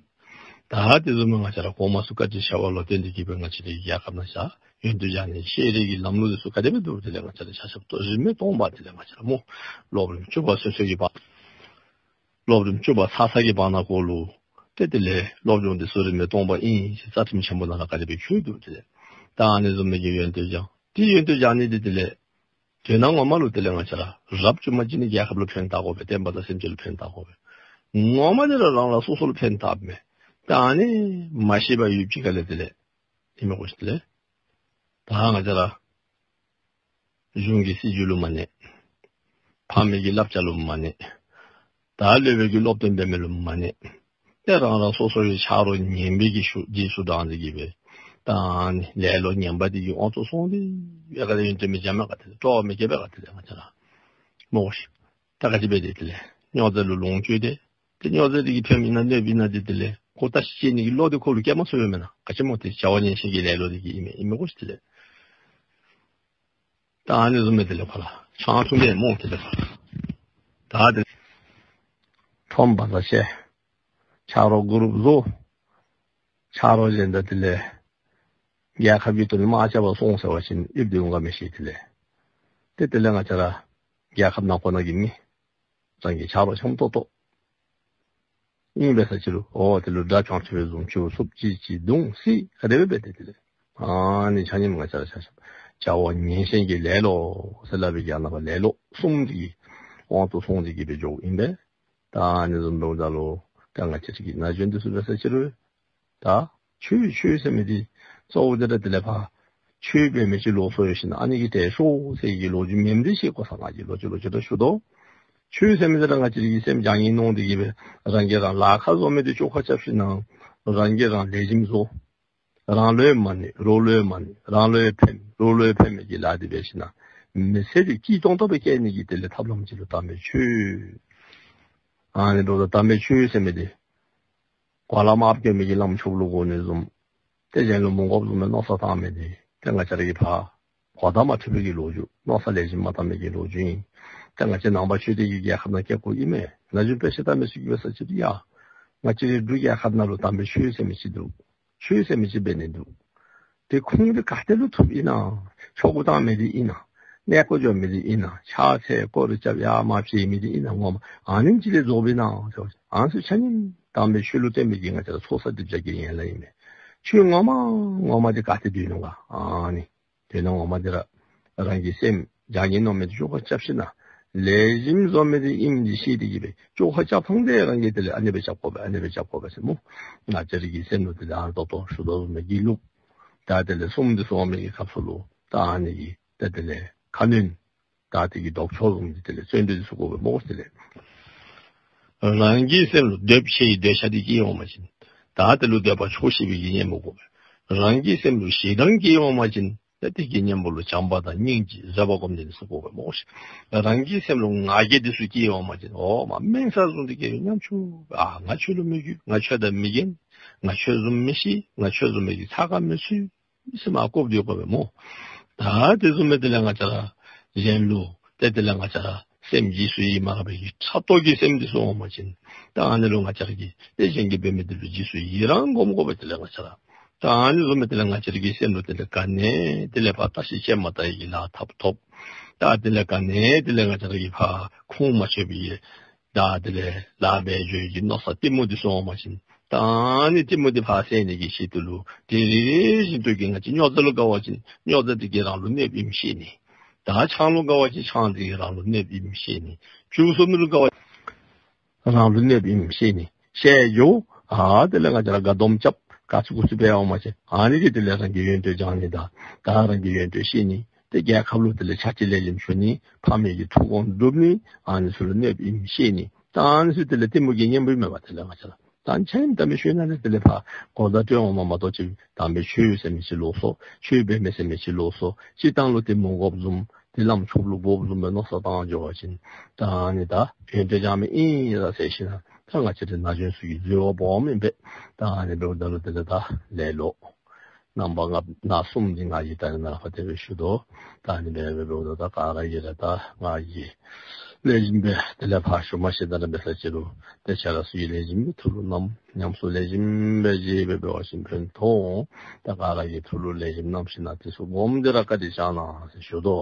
ད་དེ་བཟུམ་སྦེ་ང་བཅས་ར་གོང་མ་ཚུ་བཀའ་དྲིན་ཆེ་བ་ལུ་བརྟེན་ཏེ་གིས་སྦེ་ང་བཅས་རའི་རྒྱལ་ཁབ་ནང་ཤར་ཡོན་ཏན་སྦྱང་ནི་ཤེས་རིག་གི་ལམ་ལུགས་དེ་ཚུ་ག་དེ་སྦེ་འདུག། དེ་ལས་ང་བཅས་ར་ཆ་ཁྱབ་ཏོ་རིན་མེད་སྟོང་པ་དེ་ལས་ང་བཅས་ར་སྨོ་སློབ་རིམ་བཅུ་པ་ཚུན་ཚོད་ཀྱི་བར་སློབ་རིམ་བཅུ་པ་ཚར་ཚར་གྱི་བར་ན་གོ་ལུ་ཏེ་དེ་ལས་སློབ་སྦྱོང་དེ་ཚུ་རིན་མེད་སྟོང་པ་ཨིན་ཟེར་རྩ་ཁྲིམས་ཆེན་པོ་ནང་ལུ་ག་དེ་སྦེ་བཀོད་འདུག། དེ་ལས་ད་ཨ་ནི་བཟུམ་མའི་གི་ཡོན་ཏན་སྦྱང་། དེ་ཡོན་ཏན་སྦྱང་ནི་དེ་དེ་ལས་དོན་ངོ་མ་ལུ་དེ་ལས་ང་བཅས་ར་རབ་བྱུང་པ་ཅིན་ནི་རྒྱལ་ཁབ་ལུ་ཕན་བཏགས་དགོ་པས། བསྟན་པ་དང་སེམས་ཅན་ལུ་ཕན་བཏགས་དགོ་པས། ངོ་མ་དེ་ར་རང་རང་སོ་སོ་ལུ་ཕན་བཏགསཔ་མས། ད་ཨ་ནི་མ་ཤེས་པར་ཡུདཔ་ཅིག་ཁ་ལས་དེ་ལས་ཨིན་མས་གོ་ཤིག། དེ་ལས་ད་ང་བཅས་ར་གཞུང་གི་སྲིད་བྱུས་ལུ་མ་གནས། ཕ་མའི་གི་བསླབ་བྱ་ལུ་མ་གནས། ད་སློབ་དཔོན་གྱིས་སློབ་སྟོན་འབད་མི་ལུ་མ་གནས། ཏེ་རང་རང་སོ་སོ་གི་ཆ་རོགས་ངན་པའི་གི་ཤུགས་རྗེས་སུ་འབྲངས་ཏེ་གིས་སྦེ་ད་ཨ་ནི་ལེ་ལོ་ངན་པ་དེ་གི་དབང་དུ་སོང་སྟེ་ཡ་ག་ལས་ཡོན་ཏན་མི་འཇམ་མས་ག། དེ་ལས་སྤྲོ་བ་མི་སྐྱེ་བས་ག། དེ་ལས་ང་བཅས་ར་སྨོ་ཤིག། ད་ག་ཅི་འབད་དེ་དེ་ལས་སྨྱོ་རྫས་ལུ་ལོངས་སྤྱོད་དེ་ཏེ་སྨྱོ་རྫས་དེ་གིས་ཕན་ཨིན་ན་གནོདཔ་ཨིན་ན་དེ་དེ་ལས་ཁོ་བརྟག་ཞིབ་དཔྱད་ནི་གི་བློ་དེ་ཁོ་ལུ་སྐྱེ་མ་ཚུགས་པས་མེན་ན། ག་ཅི་སྨོ་ཏེ་བྱ་བ་ངན་ཞེན་གྱི་ལེ་ལོ་དེ་གིས་ཨིན་མས་ཨིན་མས་གོ་ཤིག། དེ་ལས་ད་ཨ་ནི་བཟུམ་སྦེ་དེ་ལས་ཁོ་ར་ཆང་འཐུང་དེས་སྨོ། དེ་ལས་ཁོ་ར་ད་དེ་ཁྲོམ་བཟའ་བཅའ། ཆ་རོགས་གུ་རུབ་བཟོ། ཆ་རོགས་གཞན་དང་དེ་ལས་རྒྱལ་ཁབ་ཀྱི་དོན་ལུ་དམག་རྐྱབ་པར་སོང་ཟེར་བ་ཅིན་ཡིབ་སྟེ་འོང་ག་མི་ཤེས། དེ་ལས་ཏེ་དེ་ལས་ང་བཅས་ར་རྒྱལ་ཁབ་ནང་འཁོད་ནང་གི་མི་རང་གི་ཆ་རོགས་འཆམ་ཏོག་ཏོ་ཨིན་པས་ཟེར་ཅི་རུང་འོ་དེ་ལུ་དགྲ་བཅོམ་ཐུབ་པའི་བཟུམ་ཅིག་ཚུགསཔ་ཅིག་ཅིག་བརྡུང་སྲིད་ག་དེ་སྦེ་འབད་དེ་དེ་ལས་ཨ་ནི་ཆ་མཉམ་ང་བཅས་ར་ཆ་ཁྱབ་ བྱ་བ་ངན་ཞེན་གྱི་ལེ་ལོ་ཟེར་སླབ་པའི་གི་ཨ་ནཱ་ལེ་ལོ་གསུམ་དེ་གི་དབང་དུ་སོང་སྟེ་གི་སྦེ་འགྱོཝ་ཨིན་པས། ད་ཨ་ནི་བཟུམ་འབདཝ་ད་ལུ་ད་ང་བཅས་ཀྱི་ན་གཞོན་འདི་ཚུ་འབད་ས་ཅིག་རུང་ད་ཆོས་ཆོས་ཟེར་མི་འདི་གཙོ་བོ་འདི་ར་དེ་ལས་ཕར་ཆོས་འབད་མི་ཅིག་ལོགས་སུ་ཡོད་ཞིན་ན་ཨ་ནི་གིས་ཏེ་ཤོག་ཟེར་གྱི་ལོ་རྒྱུས་མེནམ་འདི་ཤེས་དགོ་ས། ང་གིས་ལོག་ཅི་ལོག་ཅི་ར་ཞུ་དོ། ཆོས་ཟེར་མི་འདི་ར་ང་བཅས་ར་གི་སེམས་བྱ་ངན་ནོར་འདི་གིས་སྦེ་རང་གིས་རང་ལཱ་ཁག་བཟོ་མི་འདི་བཅོ་ཁ་རྐྱབ་ཞིན་ན་རང་གིས་རང་ལེགས་ཤོམ་བཟོ། རང་ལུ་ཡང་མ་ནི་རོགས་ལུ་ཡང་མ་ནི། རང་ལུ་ཡང་ཕན་རོགས་ལུ་ཡང་ཕན་མི་གི་ལཱ་འདི་འབད་ཞིན་ན་མི་ཚེ་འདི་སྐྱིད་ཏོང་ཏོ་སྦེ་བསྐྱལ་ནི་གི་དེ་ལས་ཐབས་ལམ་ཅིག་ལུ་དམ་པའི་ཆོས། ཨ་ནི་འབདཝ་ད་དམ་པའི་ཆོས་ཟེར་མི་འདི་གོ་ལ་མར་བསྐྱོད་མི་གི་ལམ་ཕྱོགས་ལུ་འགྱོ་ནི་བཟུམ་ཏེ་གཞན་ལུ་མི་དགོཔ་བཟུམ་སྦེ་མནོ་བསམ་བཏང་མི་འདི་ཏེ་ང་བཅས་ར་གིས་ཕར་གོ་བརྡ་མ་འཕྲོད་པའི་གི་ལོ་རྒྱུས། མནོ་བསམ་ལེགས་ཤོམ་མ་བཏང་མི་གི་ལོ་རྒྱུས་ཨིན། ཏེ་ང་བཅས་ནང་པ་ཆོས་ལྡན་གྱི་རྒྱལ་ཁབ་ནང་སྐྱེ་དགོཔ་ཨིན་མས། ན་གཞོན་དཔེ་ཆ་ལྟ་མི་ཚུ་གིས་འབད་ས་ཅིག་རུང་ཡ་ང་བཅས་རའི་འབྲུག་རྒྱལ་ཁབ་ནང་ལུ་དམ་པའི་ཆོས་ཟེར་མི་ཅིག་འདུག། ཆོས་ཟེར་མི་ཅིག་འབད་ནི་འདུག། ཏེ་ཁུངས་འདི་ག་ཏེ་ལུ་ཐུགཔ་ཨིན་ན། ཆོ་ག་བཏང་མི་འདི་ཨིན་ན། གནས་སྐོར་འགྱོ་མི་འདི་ཨིན་ན། ཕྱག་འཚལ་སྐོར་ར་རྐྱབ་ཡར་མར་ཕྱིན་མི་འདི་ཨིན་ན། ངོ་མ་ཨ་ནེམ་ཅིག་ལས་རྫོགསཔ་ཨིན་ན་ཟེར་བ་ཅིན་ཨ་ནི་ཚུ་ཆ་མཉམ་དམ་པའི་ཆོས་ལུ་བརྟེན་པའི་གི་ང་བཅས་ར་ཚོགས་བསགས་སྒྲིབ་སྦྱང་གི་ཡན་ལག་ཨིན་མས། ཆོས་ངོ་མ་ངོ་མ་འདི་ག་ཏེ་སྡོད་ནུག་ག། ཨ་ནི་དེ་ནང་ངོ་མ་འདི་ར་རང་གི་སེམས་བྱ་ངན་ནོར་མི་འདི་བཅོ་ཁ་རྐྱབ་ཞིན་ན་ལེགས་ཤོམ་བཟོ་མི་འདི་ཨིནམ་འདི་ཤེས་ཏེ་གི་སྦེ་བཅོ་ཁ་རྐྱབ་ཐངས་འདི་རང་གིས་དེ་ལས་ཨ་ནི་སྦེ་རྐྱབ་དགོ་པས། ཨ་ནི་སྦེ་རྐྱབ་དགོ་པས་ཟེར་སྨོ། ང་བཅས་ར་གི་སེམས་ལུ་དེ་ལས་ཨ་ནི་ཏོག་ཏོ་ཞུ་དོ་བཟུམ་སྦེ་དགེ་ལུགས་ད་དེ་ལས་གསུམ་འདི་ཚུ་འོང་མི་གི་སྐབས་སུ་ལུ་ད་ཨ་ནི་གི་ད་དེ་ལས་ཁ་གནོན་ད་དེ་གི་ལྡོག་ཕྱོགས་བཟུམ་འདི་དེ་ལས་བརྩོན་འགྲུས་འདི་ཚུ་དགོ་པས་སྨོ། དེ་ལས་རང་གི་སེམས་ལུ་འདོད་ཆེ་བའི་འདོད་ཆགས་འདི་སྐྱེ་འོང་པ་ཅིན་ད་དེ་ལུ་འདོད་པ་ཆོག་ཤེས་པའི་གི་གཉེན་པོ་དགོ་པས། རང་གི་སེམས་ལུ་ཞེ་སྡང་སྐྱེ་འོང་པ་ཅིན་ད་དེ་གི་གཉེན་པོ་ལུ་བྱམས་པ་དང་སྙིང་རྗེ་བཟོད་པ་སྒོམ་ནི་འདི་ཚུ་དགོ་པས་སྨོ་ཤིག། རང་གི་སེམས་ལུ་ང་རྒྱལ་འདི་ཚུ་སྐྱེ་འོང་པ་ཅིན་འོ་མ་དམན་ས་བཟུང་སྟེ་སྐྱེ་བའི་ཉམ་ཆུང་། ཨ་ང་ཁྱོད་ལུ་མི་རྒྱུ། ང་ཁྱོད་དང་མི་རྒྱན། ང་ཁྱོད་བཟུམ་མི་ཤེས། ང་ཁྱོད་བཟུམ་མའི་གི་ཚ་ཁ་མི་ཚུད། ཟེར་མར་བཀུག་སྡོད་དགོ་པས་སྨོ། ད་དེ་བཟུམ་སྦེ་དེ་ལས་ང་བཅས་ར་གཞན་ལུ་ཏེ་དེ་ལས་ང་བཅས་ར་སེམས་རྗེས་སུ་ཡི་མ་རངས་པའི་གི་ཕྲག་དོག་གི་སེམས་འདི་ཚུ་འོང་པ་ཅིན་ད་ཨ་ནི་ལུ་ང་བཅས་ར་གིས་ཏེ་གཞན་གྱིས་འབད་མི་འདི་ལུ་རྗེས་སུ་ཡི་རང་སྒོམ་དགོ་པས། དེ་ལས་ང་བཅས་ར་ད་ཨ་ནི་བཟུམ་སྦེ་དེ་ལས་ང་བཅས་ར་གི་སེམས་ལུ་དེ་ལས་ག་ནི་དེ་ལས་ཕར་བརྟག་ཞིབ་དཔྱད་མ་བཏང་བའི་གི་ལཱ་འཐབ་ཐོབ། ད་དེ་ལས་ག་ནི་དེ་ལས་ང་བཅས་ར་གིས་ཕར་ཁུངས་མ་ཆོད་པའི་གི་ད་དེ་ལས་ལཱ་འབད་འགྱོ་ཡི་གི་མནོ་བསམ་གཏི་མུག་འདི་ཚུ་འོང་པ་ཅིན་ད་ཨ་ནི་གཏི་མུག་འདི་ཕར་སེལ་ནི་གི་ཆེད་དུ་ལུ་དེ་རེ་རེ་བཞིན་དུ་གི་ང་བཅས་རྙོག་དྲ་ལུ་དགའ་བ་ཅིན་རྙོག་དྲ་འདི་གིས་རང་ལུ་གནོདཔ་ཨིནམ་ཤེས་ནི། ད་ཆང་ལུ་དགའ་བ་ཅིན་ཆང་འདི་གིས་རང་ལུ་གནོདཔ་ཨིནམ་ཤེས་ནི། བྱུག་གསོལ་ནི་ལུ་དགའ་བ་རང་ལུ་གནོདཔ་ཨིནམ་ཤེས་ནི། ཤེས་འགྱོ། ཨ་དེ་ལས་ང་བཅས་ར་དགའ་སྡོམ་རྐྱབ་ག་ཅི་དགོ་ཅི་འབད་འོང་པ་ཅིན་ཨ་ནི་གིས་དེ་ལས་རང་གི་ཡོན་ཏན་སྦྱང་ནི་དང་ད་རང་གི་ཡོན་ཏན་ཤེས་ནི། ཏེ་རྒྱལ་ཁབ་ལུ་དེ་ལས་ཕྱག་ཕྱིད་ལེགས་ཤོམ་ཞུ་ནི། ཕ་མའི་གི་ཐུགས་དགོངས་སྒྲུབ་ནི། ཨ་ནི་ཚུ་ལུ་གནོདཔ་ཨིནམ་ཤེས་ནི། ད་ཨ་ནི་ཚུ་དེ་ལས་གཏི་མུག་གི་གཉེན་པོ་ཨིན་མས་པ། དེ་ལས་ང་བཅས་ར་ད་ཨ་ནི་ཆ་མཉམ་དམ་པའི་ཆོས་ནང་ལས་དེ་ལས་ཕར་གོ་བརྡ་སྤྲོད་འོང་མ་མ་གཏོགས་ཅིག་དམ་པའི་ཆོས་ཟེར་མི་ཅིག་ལོགས་སུ་ཆོས་འབད་མི་ཟེར་མི་ཅིག་ལོགས་སུ་སྤྱིར་བཏང་ལུ་ཏེ་མི་དགོཔ་བཟུམ་ཏེ་ལམ་ཕྱོགས་ལུ་དགོཔ་བཟུམ་སྦེ་མནོ་བསམ་བཏང་འགྱོ་བ་ཅིན་ད་ཨ་ནི་ད་ཡོན་ཏན་སྦྱང་མི་ཨིན་ཟེར་ཞིན་ན་ད་ང་བཅས་ར་ན་གཞོན་ཚུ་གི་འཛོལ་བ་སྦོམ་ཨིན་པས། ད་ཨ་ནི་འབདཝ་ད་ལུ་དེ་ལས་ད་ལེ་ལོ་རྣམ་པ་ལྔ་སྣ་གསུམ་འདི་ང་གིས་ད་ནཱ་ལས་ཕར་དེ་སྦེ་ཞུ་དོ། ད་ཨ་ནི་སྦེ་འབདཝ་ད་ད་ག་ར་གིས་ར་ད་ང་གིས་ལེགས་ཤོམ་སྦེ་དེ་ལས་ཕར་ཞུ་མ་ཤེས་ད་ར་འབད་ས་ཅིག་རུང་ཏེ་ཆ་ར་ཚུ་གིས་ལེགས་ཤོམ་སྦེ་ཐུགས་ལུ་བསྣམས། ཉམས་སུ་ལེགས་ཤོམ་སྦེ་བཞེས་སྦེ་འབད་བ་ཅིན་ཕན་ཐོགས། ད་ག་ར་གིས་ཐུགས་ལུ་ལེགས་ཤོམ་བསྣམས་ཞིན་ན་དུས་ཚོད་སྦོམ་འདི་ར་བཀའ་དྲིན་བསྐྱང་གནང་ཟེར་ཞུ་དོ།